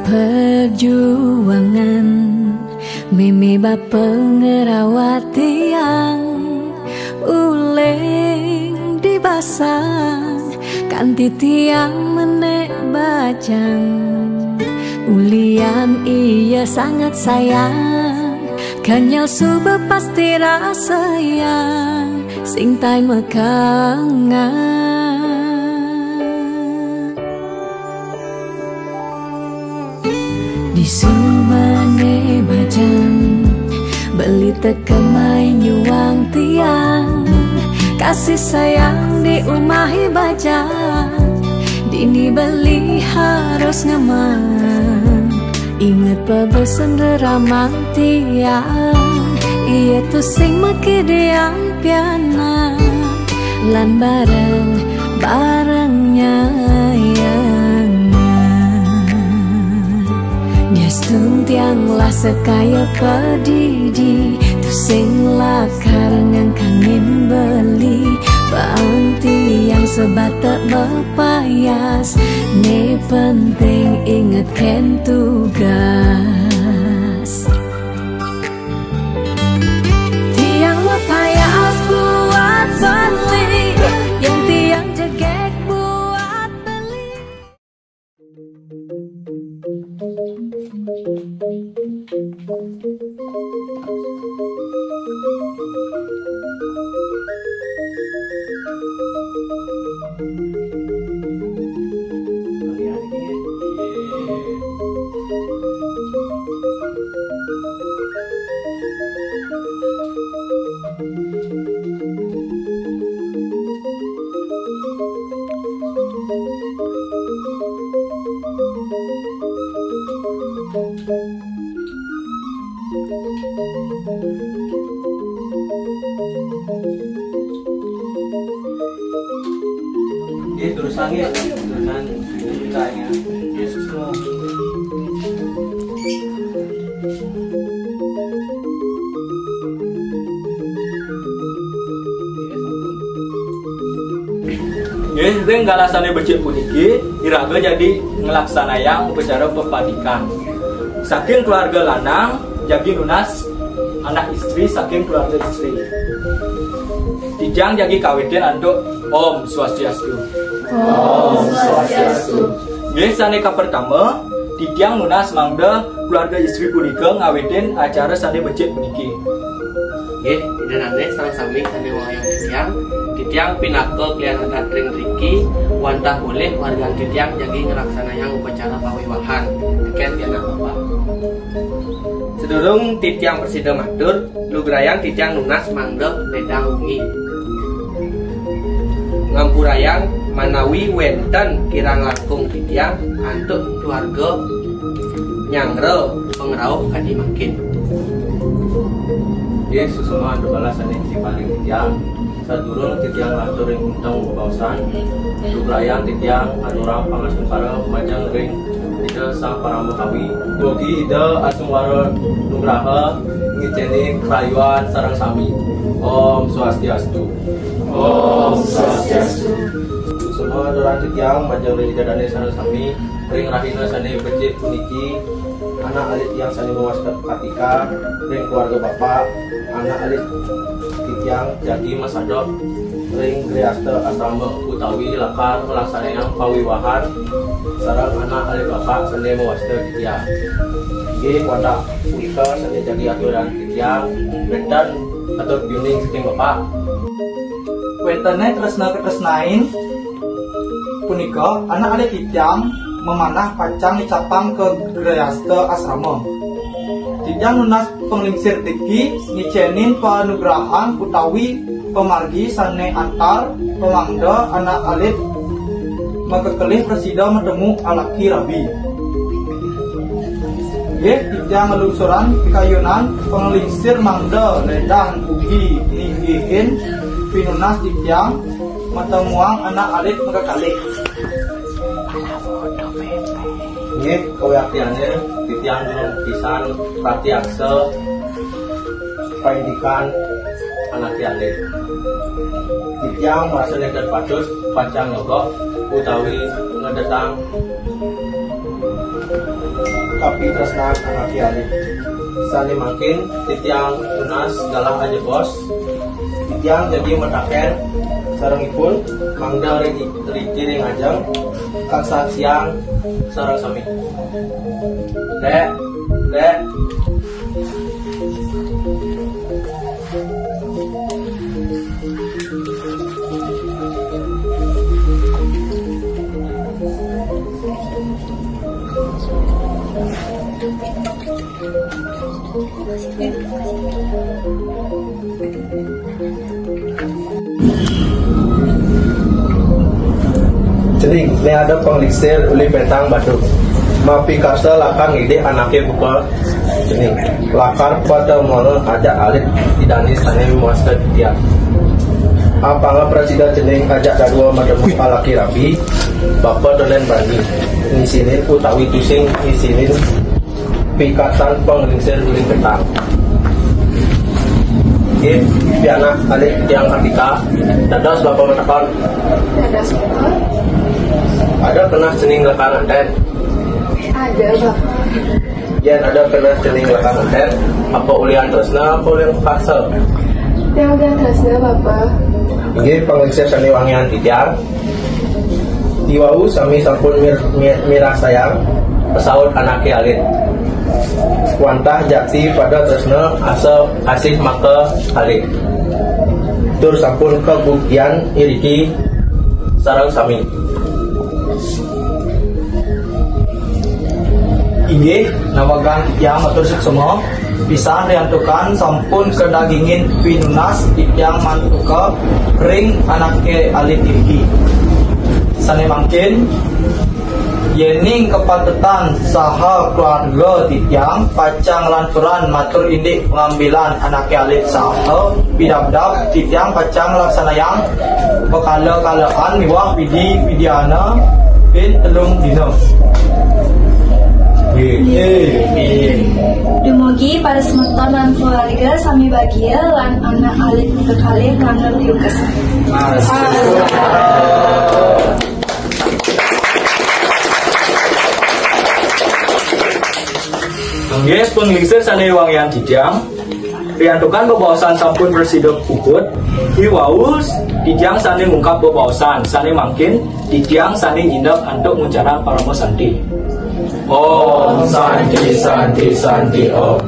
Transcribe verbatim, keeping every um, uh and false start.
Perjuangan mimi bapa ngerawat tiang, uling di basang kanti tiang menek bajang. Ulian iya sangat sayang, kanyau suba pasti rasa yang sing tai mekangan. Di sumane bajang, beli teka mai nyuang tiang. Kasih sayang di umahi bajang, dini beli harus ngemang. Inget pebesen reramang tiang, iya tu sing meki diang pianak, lan bareng-bareng nyayangan. Nyastun tiang lah sekaya padidi, tu sing lakar ngangkangin beli. Bang tiang sebatek bepayas, ne penting inget ken tugas. Tiang mepayas buat beli, yang tiang jegek buat beli. Nggih, terusan nggih. Terusan ceritanya. Yesus Tuhan. Nggih, ring galah sane becik puniki, iraga jagi nglaksanayang upacara pepatikan. Saking keluarga lanang, jagi nunas anak istri saking keluarga istri. Titiang jagi kawitin antuk Om Swastiastu. Om Swastiastu. Nggih, sane kapertama, titiang nunas mangda keluarga istri punika ngawitin acara sane becik puniki. Nggih, Ida dane sareng sami sane wayang titiang, titiang pinaka klian adat ring driki, wantah polih wargan titiang jagi nglaksanayang upacara pawiwahan teken pianak bapa. Sadurung titiang prasida matur, lugrayang titiang nunas mangda ledang wengi. Ngampurayang manawi wenten kirang langkung titiang antuk keluarga nyanggra pangrauh kadi mangkin. Nggih, suksma antuk galah sane sing paling titiang. Sadurung titiang lantur ring unteng bebaosan, lugrayang titiang aturang pangastungkara majeng ring Ida Sang Parama Kawi. Mugi Ida asung wara nugraha ngiceni karayuan sareng sami. Om Swastiastu. Om Swastiastu. Suksma aturang titiang majeng ring Ida dane sareng sami ring rahina sane becik puniki. Anak alit tiang sane mawasta Katika, ring keluarga bapak, anak alit titiang jagi masadok ring grehasta asrama utawi lakar nglaksanayang pawiwahan sareng anak alit bapak sane mawasta titiang. Inggih, wantah punika sane jagi aturan titiang, wenten atur piuning saking bapak. Wentene tresna katresnain punika, anak alit titiang mamanah pacang nicapang ka grehasta asrama. Titiang nunas panglingsir driki ngicenin panugrahan utawi pamargi sane antar pamangda anak alit makakelih prasida matemu alaki rabi. Nggih, titiang nglungsuran pikayunan panglingsir mangda ledang ugi ninggihin pinunas titiang matemuang anak alit makakalih. Nggih, kawiaktiane titiang durung pisan pratiaksa paindikan anak alit. Titiang marasa nenten patut pacang nyogok utawi ngedetang Tapi tresna anaké alit. Sané mangkin titiang nunas galah ajebos. Titiang jagi mataken sarengipun mangda ri-, riki ring ajeng kasaksian sareng sami. Dék, Dék. Cening, né ada panglingsir uli Petang Batu. Mapikarsa lakar ngidih anaké buka cening. Lakar patemona ajak alit Ida dané sané mawasta titiang. Apanga prasida cening ajak dadua matemu alaki rabi, bapa tondén bani. Ngisinin utawi tusing ngisinin pikatan panglingsir uli Petang. Nggih, pianak alit titiang Kartika, dados bapa matakon. Dados bapa. Ada keneh cening lakar nganten? Ada, Bapa. Yén ada keneh cening lakar nganten, apa ulian tresna, apa ulian pakarsa? Yén ulian tresna, Bapa. Inggih, panglingsir sané wangian titiang. Iwau sami sampun mir-, mir-, mirasayang pasaut anaké alit. Wantah jati pada tresna asa asih maka alit. Tur sampun kabuktian iriki sareng sami. Inggih, nawegang titiang matur suksma pisan riantukan sampun kadagingin pinunas titiang mantuka ring anaké alit iriki. Sané mangkin, yéning kapatetan saha keluarga titiang pacang lanturan matur indik pangambilan anaké alit saha pidabdab, titiang pacang laksanayang pakala-kalaan miwah widi-widiana pin telung dina. Dumugi para semeton lan keluarga sami bagia lan anak alit kekalih lantur piukus. Inggih, panglingsir sané wangian titiang. Riantukan bebaosan sampun prasida puput, iwau titiang sané ngungkap bebaosan sané mangkin, titiang sané nyineb antuk nguncarang parama santi. Om Santi, Santi, Santi, Om.